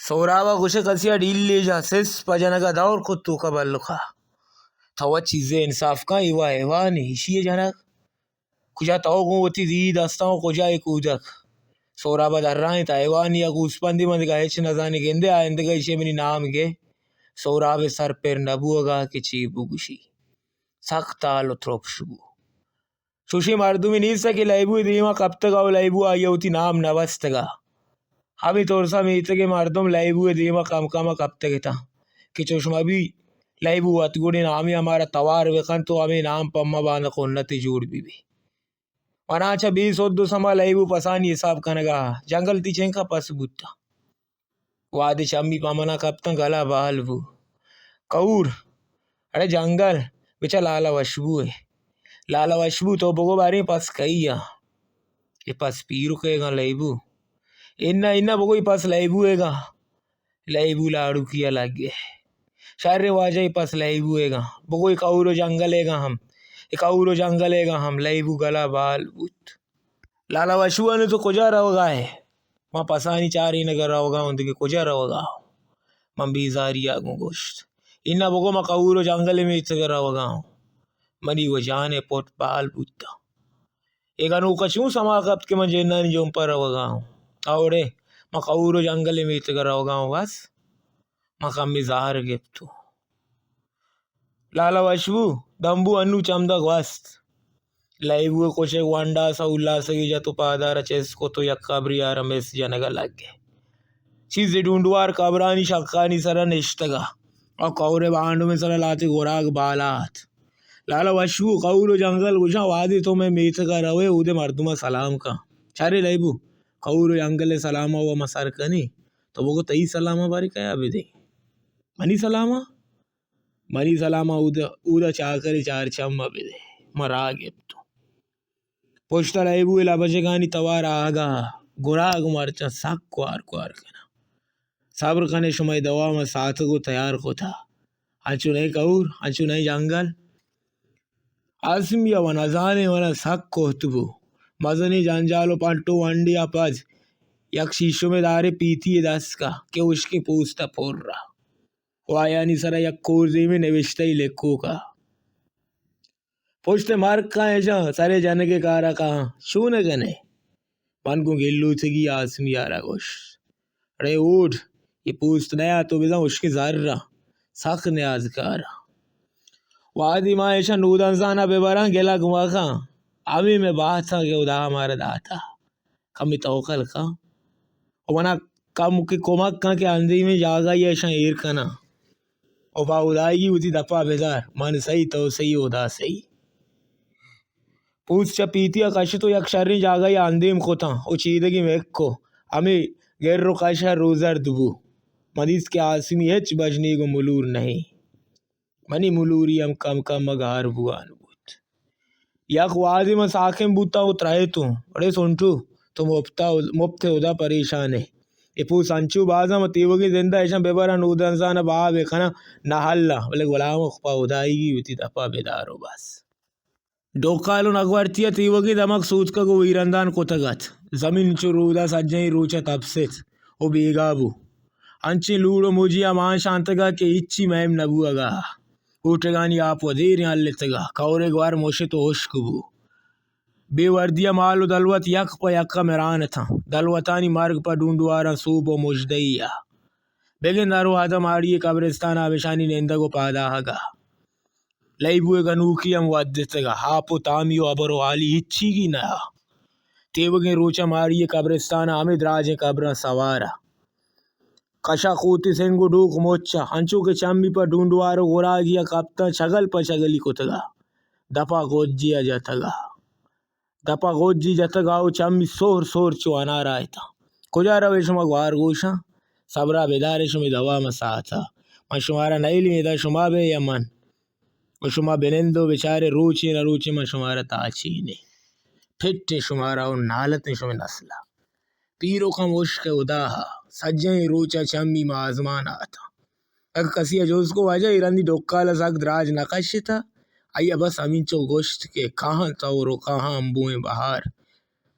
سہراب ءَ گوشے، کسی ءَ ڈیلے جا سس پہ جنگ ءَ دور کت توک ءَ بلک ءَ۔ تو وت چیزے انصاف کن، اے وا حیوانے، ایشی ءِ جنگ۔ کجا تو گوں وتی دید استاں و کجا اے کودک؟ سہراب ءَ درائینت، حیوانی یا گوسپندے، من دگہ ہچ نزانی، گندے آیندگہ ایشی ءَ منی نام گے۔ سہراب ءِ سر پر نبوہگا کہ چے بگوشی۔ سک تال و ترپش بو۔ چوشیں مردمے نیست کہ لیبو ءِ دیما کپتگ ءُ لیبو آئی ءَ وتی نام نہ بستگ۔ ہمے ترس ءَ میتگ ءِ مردم لیبو ءِ دیما کم کم ءَ کپتگ اتاں کہ چوش مہ بی لیبو وت گڑیں نامے ءَ مارا توار بہ کنت و ہمے نام پہ ما باندا کنتے جوڑ بہ بی۔ منا چہ بے سد و سما لیبو پسانی حساب کنگا جنگل تئی چنکا پس بوتاں۔ وہدے چمی پہ منا کپتاں، گلا بال بو۔ کہور، اڑے جنگل، بچا لالا وشبو ءَ۔ لالا وشبو، تو بگو باریں پس کئی ءَ؟ اے پس پیرک ءِ گاں لیبو۔ انا انا بگو اے پس لیبو ءِ گاں۔ لیبو لاڑوکی ءَ لگے۔ شریں واجہ، اے پس لیبو ءِ گاں۔ بگو اے کہور و جنگل ءِ گاں ہم۔ اے کہور و جنگل ءِ گاں ہم۔ لیبو گلا بال بوت۔ لالا وشبو، انوں تو کجا روگا ئے؟ من پسانی چارینگ ءَ روگا اوں، دگہ کجا روگا اوں؟ من بیزاری ءَ گوں گوشت، انا بگو من کہور و جنگل ءِ میتگ ءَ روگا اوں۔ منی و جان ءِ پٹ بال بوتاں۔ اے گنوک ءَ چون سما کپت کہ من جنانی جمپ ءَ روگا اوں؟ اوڑے من کہور و جنگل ءِ میتگ ءَ روگا اوں، بس من کمے زہر گپتوں۔ لالا وشبو، دمبو انوں چمدا گوست۔ لیبو ءِ کشگ ونڈاس ءُ اولاسگے جت ءُ پادار ءَ چست کت ءُ یک کبرے ءَ را مس جنگ ءَ لگ ءَ۔ چیزے ڈونڈوار کبرانی شکانی سرا نشتگ ءَ کہور ءِ بانڈمیں سرا لہتے گراگ بالا ات۔ لالا وشبو، کہور ءُ جنگل گوشاں، وہدے تو مئے میتگ ءَ روئے، اودے مردماں سلام کن۔ چارے لیبو، کہور ءُ جنگل ءِ سلام ءَ وَ ما سر کنیں، تو بگو تئی سلام ءَ باریں کیا بدیں؟ منی سلام ءَ؟ منی سلام ءَ اود، اودا چاکرے چار چم ءَ بدے۔ من راہ گپتوں۔ پشت ءَ لیبو ءِ لبشگانی توار آہگا، گراگ مرچاں سک کوار کوار کناں۔ صبر کنے، شمئے دوا من ساتگ ءُ تیار کتا۔ انچو نئے کہور، انچو نئے جنگل۔ آسمی ءَ وَ نزانے، منا سک کوہت بو۔ مزنیں جنجال ءُ پنٹ ءُ ونڈے ءَ پد یک شیشمے دارے پیتی ءِ دست کا کہ ہشکیں پوست ءَ پر ءَ۔ و آیانی سرا یک کوردیمیں نبشتہ ئے لکوکا۔ پشت مرگ کاں اشاں، سرے جنگ ءِ کارا کاں، چون کنئے؟ من گوں گلوتگی آسمی ءَ را گوشت، اڑے اوڈ، اے پوست نیا تو بزاں ہشکیں زر ءَ، سک نیازکار ءَ۔ وہدے ما اشاں نودنزان ءَ ببراں گلگ مکن، ہمے مئے بہت ءَ کہ ہدا مارا داتا۔ کمے توکل کن۔ و منا کمکے کمک کن کہ اندیمیں جاگہے ءَ اشاں ایر کناں۔ و پہ ہدائیگی وتی دپا بدار، من سہی، تو سہی، ہدا سہی۔ پوست چہ پیتی ءَ کشت و یک شریں جاگہے ءَ اندیم کتاں و چیدگی مک و ہمے گر و کش ءَ روزرد بو۔ من دیست کہ آسمی ہچ بژنیگ و ملور نہ ایں۔ منی ملوری ہم کم کم ءَ گار بوان بوت۔ یک وہدے من ساکن بوتاں و ترہیتوں، اڑے سنٹو، تو مپت ءَ، مپت ءَ ہدا پریشان ئے۔ اے پوست انچو بازاں، من تیوگیں زند ءَ اشاں ببراں، نودنزان ءَ بہا بکناں، نہ ہلاں، بلے غلام ءَ پہ ہدائیگی وتی دپ ءَ بدار و بس۔ ڈکال و نگورتی ءَ تیوگیں دمگ سوتکگ و ویرندان کتگ ات۔ زمین چو رود ءَ سجہیں روچ ءَ تپست و بیگاہ بو۔ انچیں لوڑ و موجی ءَ مان شانتگ ات کہ ہچی مہم نہ بوہگ ءَ۔ کوٹگانی آپ و دیریں ہلتگ ءَ۔ کئور ءِ گور مشت و ہشک بو۔ بے وردی ءَ مال و دلوت یک پہ یک ءَ مران اتاں۔ دلوتانی مرگ پہ ڈونڈواراں سوب و مژدہی ءَ۔ بگند ہر وہد ءَ ماڑی ءِ قبرستان ءَ ہمشانی نندگ و پاداہگ ءَ۔ لیبو ءِ گنوکی ہم ودتگ ءَ، آپ و تامی و ہبر و حالی ہچیگی نہ ءَ۔ تیوگیں روچ ءَ ماڑی ءِ قبرستان ءَ ہمے دراجیں قبراں سوار ءَ۔ کش ءَ کوتی سنگ و ڈوک مچ ءَ، انچو کہ چمی پہ ڈونڈوار و گراگی ءَ کپتاں، چگل پہ چگلی کتگ ءَ، دپ ءَ گوجے ءَ جتگ ءَ۔ دپ ءَ گوجی جتگ ءَ و چمی سہر سہر چو انار ءَ اتاں۔ کجا روئے شما گوارگوشاں؟ صبر ءَ بدارے، شمے دوا من ساہت ءَ۔ من شمارا نئیلیں، ادا شما بئے یا من؟ و شما بنند و بچارے، روچے نہ روچے من شمارا تاچینیں۔ پٹیں شمارا و نالتیں شمے نسل ءَ۔ پیرک ہم ہشک ءَ ہدا ءَ، سجہیں روچ ءَ چمی ماں آزمان ءَ اتاں۔ اگہ کسی ءَ جست کو، واجہ، اے رندی ڈکال ءَ سک دراج نہ کشتہ؟ آئی ءَ بس ہمینچو گوشت کہ کاہاں تئور و کاہاں امبوئیں بہار،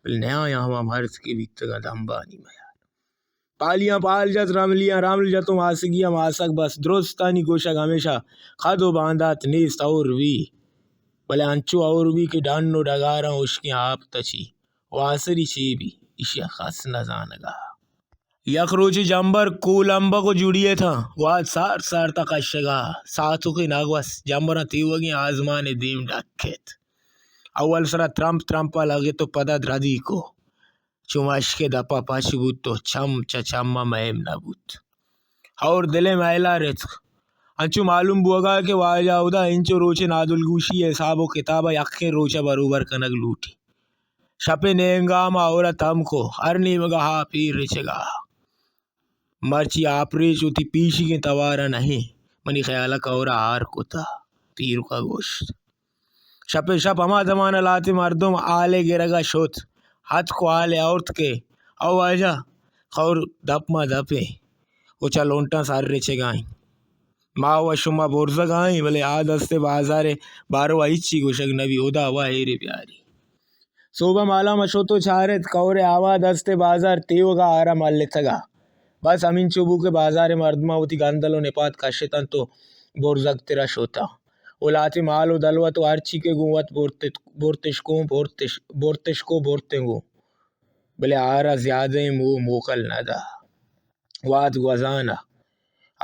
بلے نیایاں ہما مرد کہ بیتگاں دمبانی میار۔ پالیاں پال جت، رملیاں رمل جت و ماسگیاں ماسگ بست۔ درستانی گوشگ ہمیشہ کد و باندات نیست، ہور بی، بلے انچو ہور بی کہ ڈن و ڈگاراں ہشکیں آپ تچی۔ و آسری چے بی، ایشی ء کس نہ زانگا۔ یک روچے جمبر کولمبگ و جڑی اتاں، واد سارت سارت ء کشگا، ساتکے نہ گوست۔ جمبراں تیوگیں آزمان ء دیم ڈک ات۔ اول سرا ترمپ ترمپ ء لگت و پدا دردی کو۔ چو مشک ء دپ ء پچ بوت و چم چہ چم ء مہم نہ بوت۔ ہور دل ء مہلا رتک۔ انچو معلوم بوگا کہ واجہ اودا انچو روچ ء نادلگوشی ء حساب و کتاب ء یکیں روچ ء بروبر کنگ لوٹی۔ شپ ء نیمگا ما ہور ء تم کو، ہر نیمگا ہاپی رچگا۔ مرچی آپریچ وتی پیشیگیں توار ء نہ انت، منی خیال ء کور ء ہار کتا۔ پیرک ء گوشت۔ شپ ء شپ ہما زمان ء لہتیں مردم ہال ء گرگ ء شت، اتک و ہال ء آورت کہ او واجہ، کور دپ ما دپ انت و چہ لنٹاں سر رچگا انت۔ ما و شما برزگا ایں، بلے آ دست ء بازار ء باروا ہچی گوشگ نہ بی، ہدا وا ہیرے بیاری۔ سوب ء مالا ما شت و چارت، کور ء آوا دست ء بازار تیوگا آرا ملتگا۔ بس ہمینچو بو کہ بازار ء مردماں وتی گندل و نپاد کشتنت و برزگترا شتاں و لہتیں مال و دلوت و ہرچی کہ گوں وت برتت-، برتشکوں برتش-، برتشکو برتیں گوں۔ بلے آرا زیادہیں مو موکل نہ دا۔ وات گوزان ء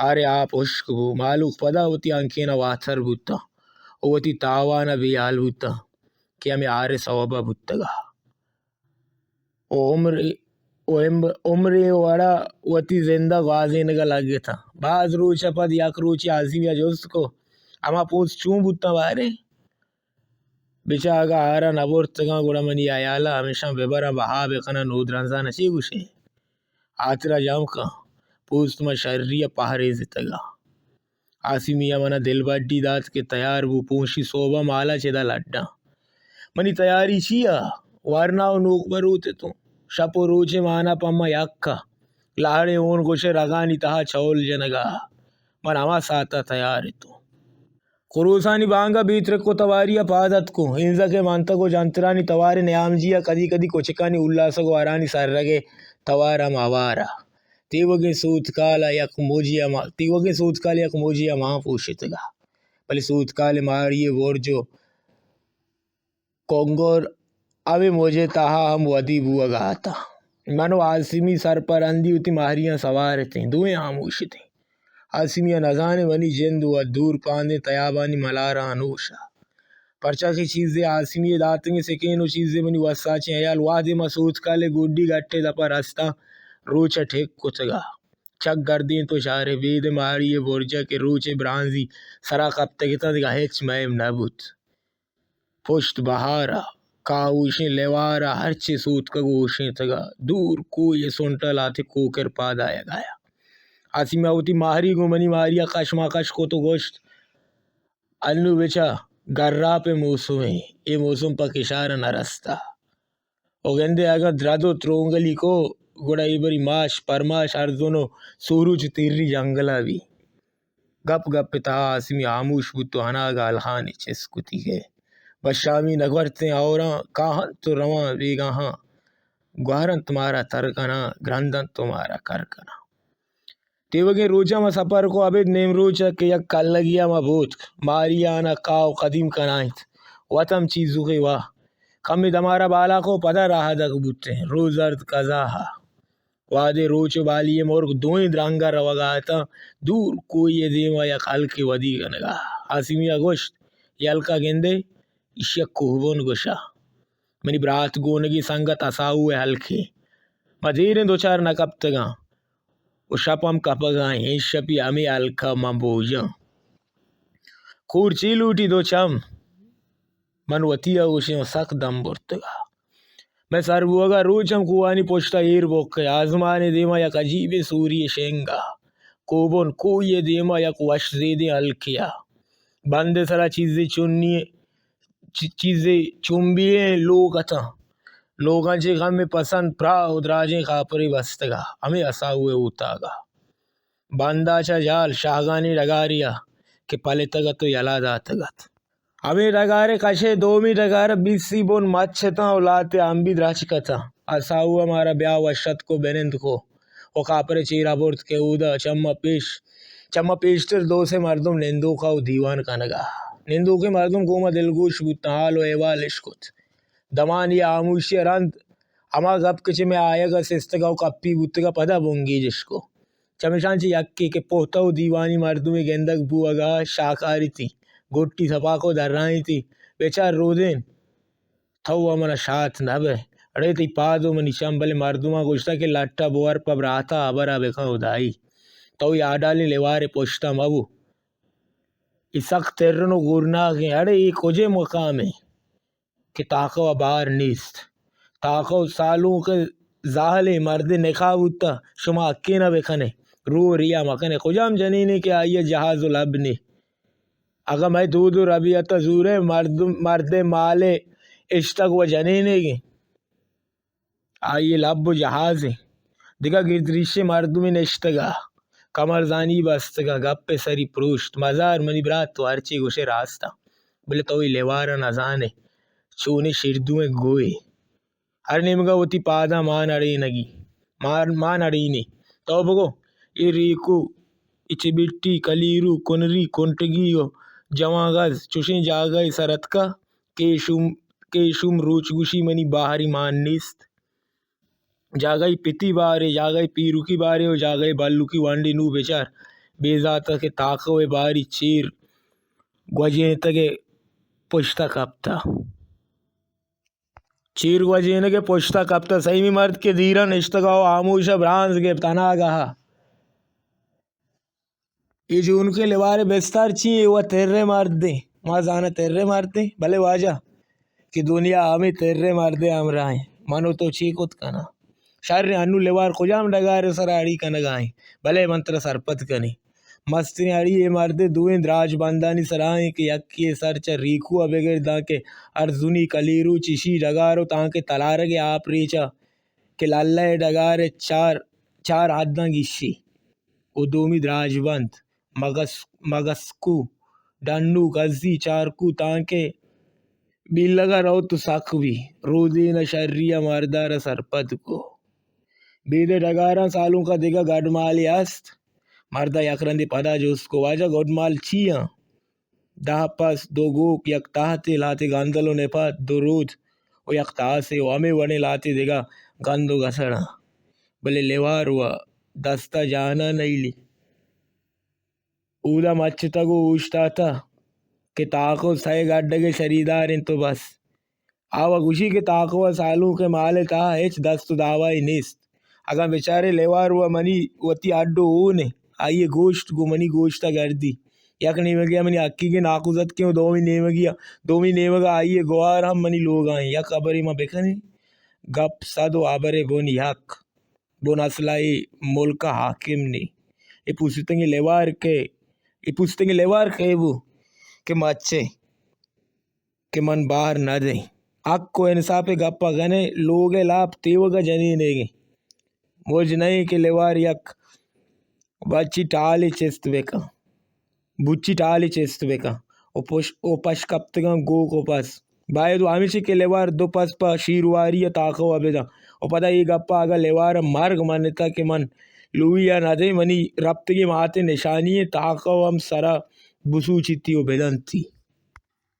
آرے آپ ہشک بو۔ مہلوک پدا وتی ہنکین ء واتر بوتاں و وتی تاوان ء بے ہال بوتاں کہ ہمے آرے سوب ء بوتگ ء و عمر، و عمر، عمرے وڑ ء وتی زند ء گوازینگ ء لگتاں۔ باز روچ ء پد یک روچے آزمی ء جست کو، ہما پوست چون بوتاں باریں؟ بچا اگاں آرا نہ برتگاں، گڑا منی ہیالا ہمیشاں ببراں، بہا بکناں، نودرنزان ء چے گوشے؟ ہاترا جم کن، پوست ما شری ء پہریزتگاں۔ آسمی ء منا دلبڈی دات کہ تیار بو، پونشی سہب ء مالا چدا لڈاں۔ منی تیاری چیا؟ ورنا و نوک بروت اتوں۔ شپ و روچے مانا پما یکا۔ لہڑیں ہون گوشے رگانی تہا چول جنگا۔ من ہما ساعتا تیار اتوں۔ کروسانی بانگ ء بے ترک و تواری ء پاد اتکوں۔ ہنزک ء منتگ و جنترانی توار ء نیامجی ء کدی کدی کچکانی الاسگ و ہرانی سرگ ء توار ہم ہوار ء۔ تیوگیں سوتکال ء یک موجے ء ما-، تیوگیں سوتکال ء یک موجے ء مان پوشتگ ء۔ بلے سوتکال ء ماڑی ء برج و کنگر ہمے موج ء تہا ہم ودی بوگ ء اتاں۔ من و آسمی سرپرندی وتی ماہریاں سوار اتیں، دوئیں ہاموش اتیں۔ آسمی ء نزانیں منی جند و دور پاندیں تیابانی ملاراں انوش ء۔ پرچا کہ چیزے آسمی ء داتگیں سکین و چیزے منی وساچیں ہیال۔ وہدے ما سوتکال ء گڈی گٹ ء دپ ء رستاں، روچ ء ٹک کتگ ء۔ چک گردینت و شہر ء بید ء ماڑی ء برج ء کہ روچ ء برانزی سرا کپتگ اتاں، دگہ ہچ مہم نہ بوت۔ پشت بہار ء کاہوشیں لیوار ء ہرچے سوتکگ و اوشینتگ ء دور کوہ ء سنٹ ء لہتے کوکر پاد آیگ ء آسمی ء وتی ماہری گوں منی ماہری ء کشماکش کت و گوشت، انوں بچا گراپ ء موسم ایں، اے موسم پہ کشار ء نہ رستہ۔ و گندے اگاں درد و ترونگلی کو، گڑا اے بری ماش پرماش ارزن و سوروچ تیری جنگل ء بی۔ گپ گپ ء تہا آسمی ہاموش بوت و اناگہ الہانے چست کتیگ ء بشامی نگورتیں ہوراں کاہنت و رواں بیگاہاں، گوہرنت مارا تر کناں، گرندنت و مارا کر کناں۔ تیوگیں روچاں ما سپر کو، ابید نیمروچ ء کہ یک کلگی ء ما بوتک، ماریان ء کاہ و قدیم کنائینت۔ وت ہم چیزوکے واہ۔ کمے دمارا بالا کو، پدا راہ دگ بوتیں۔ روزرد قضا ء۔ وہدے روچ و بالی ء مرگ دوئیں درنگ ء روگ ء اتاں، دور کوہی ء دیم ء یک ہلکے ودی کنگ ء۔ آسمی ء گوشت، اے ہلک ء گندے، ایشی ء کوہبن گوشاں۔ منی برات گونگی سنگت اساؤ ء ہلکے۔ ما دیریں دچار نہ کپتگاں۔ و شپ ہم کپگ ء انت، شپی ہمے ہلک ء من بوجاں۔ کور چی لوٹی دو چم؟ من وتی ء گوشیں و سک دم برتگ ء۔ مئے سر بوگ ء روچ ہم کوہانی پشت ء ایر بک ء آزمان ء دیم ء یک عجیبیں سوری ء شنگ ء کوبن کوہی ء دیم ء یک وش زیدیں ہلکے ء بند ء سرا چیزے چنی چ-، چیزے چنبی ئیں لوگ اتاں۔ لوگاں چہ غم پسند پراہ و دراجیں کاپرے بستگ ء ہمے اساؤ ء اوتاگ ء۔ بند ء چہ جال شاہگانی ڈگارے ء کہ پلتگ ات و یلہ داتگ ات۔ ہمے ڈگار ء کش ء دومی ڈگار ء بیسی بن مچ اتاں و لہتے امبی درچک اتاں۔ اساؤ ء مارا بیا وش اتک و بنند کو۔ و کاپر ءِ چیرا برت کہ اودا چما پیش، چما پیشتر دو سے مردم نندوکا و دیوان کنگا۔ نندوکیں مردم گوما دلگوش بوتاں، حال و احوال اش کت۔ دمانے ءِ ہاموشی ءَ رند ہما گپ کہ چہ مئے آیگ ءَ سستگ ءَ و کپی بوتگ ءَ پدا بنگیج اش کو۔ چمیشاں چہ یکے کہ پہتہ و دیوانی مردمے گندگ بوہگا شاکارتی، گٹی سپاک و درائینتی، بچار رودین، تو و منا شات نہ بئے۔ اڑے تئی پاد و منی چم، بلے مردماں گوشتہ کہ لٹ ءَ بور پہ برات ءَ ہبر ءَ بکن ہدائی۔ تو اے آڈالیں لیوار ءِ پشت ءَ مہ بو۔ اے سک ترن و گورناکیں۔ اڑے اے کجے مقامے؟ کہ تاکو ءَ بار نیست۔ تاکو سالونک ءِ زہلیں مردے نکاح بوتہ، شما حقے نہ بکنے، رو ریا مکنے۔ کجام جنینے کہ آئی ءَ جہاز و لب نے؟ اگاں مئے دود و ربیت ءَ زورے، مردم، مردے مالے اشتگ و جنینیگیں، آئی ءِ لب و جہازیں۔ دگہ گردریشیں مردمے نشتگا، کمرزانی بستگا، گپ ءِ سری پروشت۔ مزار منی برات، تو ہرچی گوشے راستاں، بلے تو اے لیوار ءَ نزانے۔ چونیں شیردوئیں گوئے۔ ہر نیمگا وتی پاداں مان اڑینگی، مان، مان اڑینی۔ تو بگو، اے ریکو، اے چبٹی، کلیرو، کنری، کنٹگی و جوانگز چوشیں جاگہے سر اتکا کہ شوم، کہ شوم روچ گوشی منی باہری مان نیست۔ جاگہے پتی بارے، جاگہے پیروکی بارے و جاگہے بلوکی ونڈے۔ نوں بچار، بے زاتا کہ تاکو ءِ باری چیر گوجینتگ ءِ پشتا کپتا۔ چیر گوجینگ ءِ پشتا کپتہ۔ سئیمی مرد کہ دیرا نشتگا و ہاموشا برانز گپت، اناگہا، اے جونکیں لیوار ءِ بستار چی ایں؟ اے و تریں مردیں۔ ما زاناں تریں مردیں، بلے واجہ، کہ دنیا ہمے تریں مردے ہمراہیں۔ من و تو چی کت کناں؟ شریں، انوں لیوار کجام ڈگار ءِ سرا اڑی کنگا ایں؟ بلے من ترا سرپد کنیں۔ مستریں اڑی اے مردے دوئیں دراج بندانی سرا ایں کہ یکے ءِ سر چہ ریکو ءَ بگر دانکہ ارزنی، کلیرو، چشی ڈگار و تانکہ تلارگ ءِ آپ ریچ ءَ کہ للہ ءِ ڈگار ءِ چار، چار حداں گیشی و دومی دراج بند، مگس، مگسکو، ڈنو، گزی، چارکو، تانکہ بیلگ ءَ روت و سک بی۔ رودین ءَ شری ءَ مردار ءَ سرپد کو۔ بید ءِ ڈگاراں سالونکا دگہ گڈمالے است؟ مرد ءَ یک رندے پدا جست کو، واجہ گڈمال چی آں؟ دہ پس، دو گوک، یک تہتے، لہتے گندل و نپاد، دو رود و یک تاسے و ہمے وڑیں لہتے دگہ گند و گسڑاں۔ بلے لیوار و دست ءَ جان ءَ نئیلی۔ اودا مچتگ و اوشتاتہ کہ تاکو سئے گڈگ ءِ شریدار انت و بس۔ آ و گوشی کہ تاکو ءَ سالونک ءِ مال ءِ تہا ہچ دست و دعوائے نیست۔ اگاں بچارے لیوار و منی وتی ہڈ و ہون انت، آئی ءِ گوشت گوں منی گوشت ءَ گردی۔ یک نیمگے ءَ منی حقیقیں ناکوزتکیں و دومی نیمگے ءَ، دومی نیمگ ءَ آئی ءِ گوہار ہم منی لوگ ءَ انت۔ یک ہبرے ما بکنیں، گپ صد و ہبر ءِ بن یک۔ بن اصل ءَ اے ملک ءِ حاکم نے۔ اے پوستنگیں لیوار کئے؟ اے پوستنگیں لیوار کئے بو کہ مچے کہ من بار نہ دیں؟ حق و انصاف ءِ گپ ءَ گنے، لوگ ءِ لاپ تیوگ ءَ جنینیگیں۔ مج نہ ایں کہ لیوار یک بچی ٹالے چست بکن۔ بچی ٹالے چست بکن و پش، و پش کپتگاں گوک و پس۔ باید و ہمیشی کہ لیوار دو پس پہ شیرواری ءَ تاکو ءَ بدن۔ و پدا اے گپ ءَ اگاں لیوار ءَ مرگ منتہ کہ من لوئی ءَ نہ دیں، منی رپتگیں مات ءِ نشانی ءَ تاکو ہم سرا بسوچیتی و بدنتی۔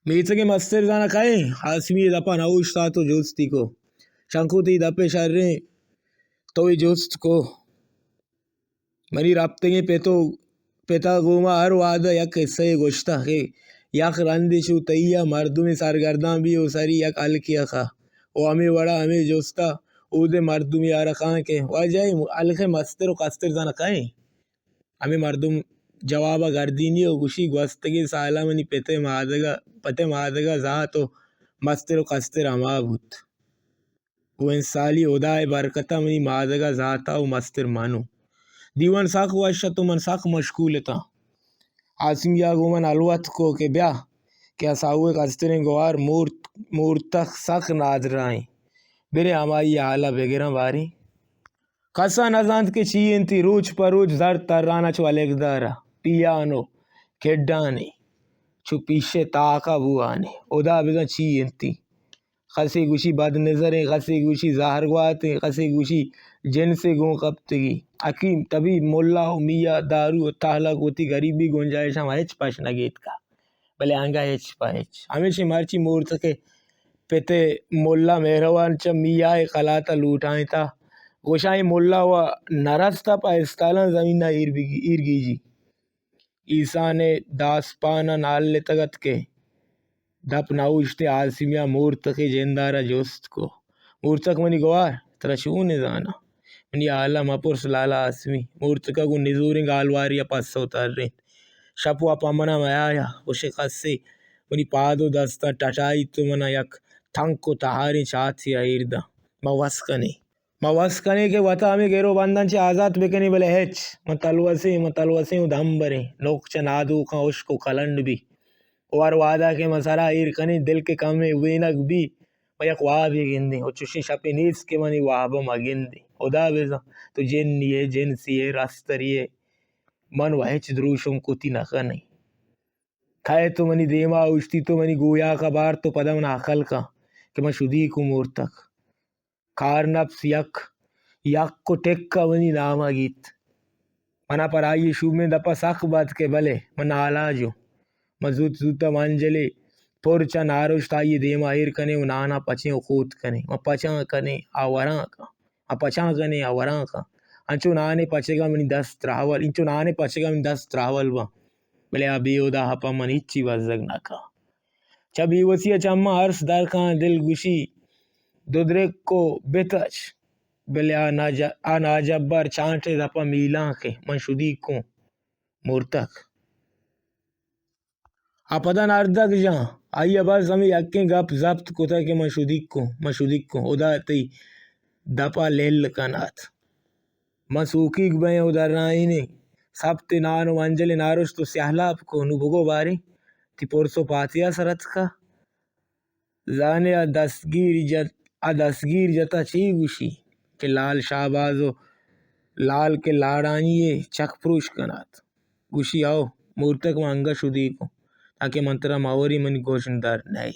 میتگ ءِ مستر زاناں کئے؟ آسمی ءِ دپ ءَ نہ اوشتات و جستی کو۔ شنکو تئی دپ ءَ شریں، تو اے جست کو۔ منی رپتگیں پت و پت ءَ گوں ما ہر وہد ءَ یک کسہ یے گوشتہ کہ یک رندے چو تئی ءَ مردمے سرگردان بی و سری یک ہلکے ءَ کا و ہمے وڑا ہمے جست ءَ اودے مردمے ءَ را کاں کہ واجہ اے ہلک ءِ مستر و کستر زاناں کئے ایں؟ ہمے مردم جواب ءَ گردینی و گوشی گوستگیں سال ءَ منی پت ءِ مادگ ءَ، پت ءِ مادگ ءَ زات و مستر و کستر ہما بوت۔ و انسالی ہدا ءِ برکت ءَ منی مادگ ءَ زات ءَ و مستر من اوں۔ دیوان سک وش ات و من سک مشکول اتاں۔ آسمی ءَ گوں من ہلوت کو کہ بیا کہ اساؤ ءِ کستریں گوہار مورت، مورتخ سک نادراہیں۔ بریں ہمائی ءِ حال ءَ بگراں باریں۔ کس ءَ نہ زانت کہ چی انت اے روچ پہ روچ زرد تران ءَ چو ہلکدار ءَ پیان و کڈانے، چو پیش ءِ تاک ءَ بوان ایں۔ ہدا بزاں چی انت اے۔ کسے گوشی بد نظریں، کسے گوشی زہر گواتیں، کسے گوشی جنسے گون کپتگی۔ حکیم، طبیب، ملا و میاں، دارو و تہلگ وتی گریبی گنجائشاں ہچ پش نہ گیتکا، بلے انگہ ہچ پہ ہچ۔ ہمیشی مرچی مورتک ءِ پت ءِ ملا مہروان چہ میاں ءِ قلات ءَ لوٹائینتا، گوشاں اے ملا و نہ رستا پہ استالاں زمین ءَ ایر بگی-، ایر گیجی۔ ایسان ءِ داسپان ءَ نالتگ ات کہ دپ نہ اوشت ءُ آسمی ءَ مورتک ءِ جند ءَ را جست کو، مورتک منی گوار، ترا چون ءَ زاناں؟ منی ہال ءَ مپرس لالا آسمی۔ مورتک ءَ گوں نزوریں گالواری ءَ پسو ترینت۔ شپ وا پہ من ءَ میایا، گوشے کسے منی پاد و دستاں ٹٹائیت و من ءَ یک تنک و تہاریں چاتے ءَ ایر داں۔ ما وس کنیں۔ ما وس کنیں کہ وت ءَ ہمے گر و بنداں چہ آزات بکنیں، بلے ہچ۔ من تلوسیں، من تلوسیں و دمبریں۔ نوک چہ نادوکاں ہشک و کلنڈ بی۔ و ہر وہدا کہ من سرا ایر کنیں، دل کہ کمے وینگ بی، من یک وابے گندیں و چشیں شپے نیست کہ من اے واب ءَ مہ گندیں۔ ہدا بزاں تو جنی ئے، جنسی ئے، رستری ئے، من و ہچ دروشم کتی نہ کنیں۔ کئے تو منی دیما اوشتی، تو منی گویاک ءَ بارت و پدا من ءَ ہکل کن کہ من شدیک اوں مورتک۔ کار نپس یک، یک و ٹک ءَ منی نام ءَ گیت۔ من ءَ پر آئی ءِ شومیں دپ ءَ سک بد کہ بلے من نالاج اوں۔ من زوت زوت ءَ منجلے پر چہ نارشت آئی ءِ دیم ءَ ایر کنیں و نان ءَ پچیں و کوت کنیں۔ من پچاں کنیں، آ وراں کن۔ آ پچاں کنیں، آ وراں کن۔ انچو نانے پچگ ءَ منی دست تراول، انچو نانے پچگ ءَ منی دست تراول باں۔ بلے آ بے ہدا ہپا من ہچی بزگ نہ کن۔ چہ بیوسی ءَ چماں ارس در کاں، دل گوشی دو درک و بتچ، بلے آ ناج-، آ ناجبر چانٹے دپا میلانکے، من شدیک اوں مورتک۔ آ پدا نردگ جاں، آئی ءَ بس ہمے یکیں گپ زپت کتگ کہ من شدیک اوں، من شدیک اوں، ہدا تئی دپا لل کنات۔ من سوکیگ بئیں و درائینیں۔ سپت نان و منجل نارشت و سیاہ لاپ کو، نوں بگو باریں، تئی پرس و پاتیا سر اتکا۔ زانے آ دستگیر جت، آ دستگیر جتا چی گوشی کہ لال شہباز و لال کہ لاڑانی ءِ چک پروش کنات۔ گوشی، ہئو، مورتک من انگہ شدیک اوں، تاکہ من ترا مہ وریں منی گژن در نئے۔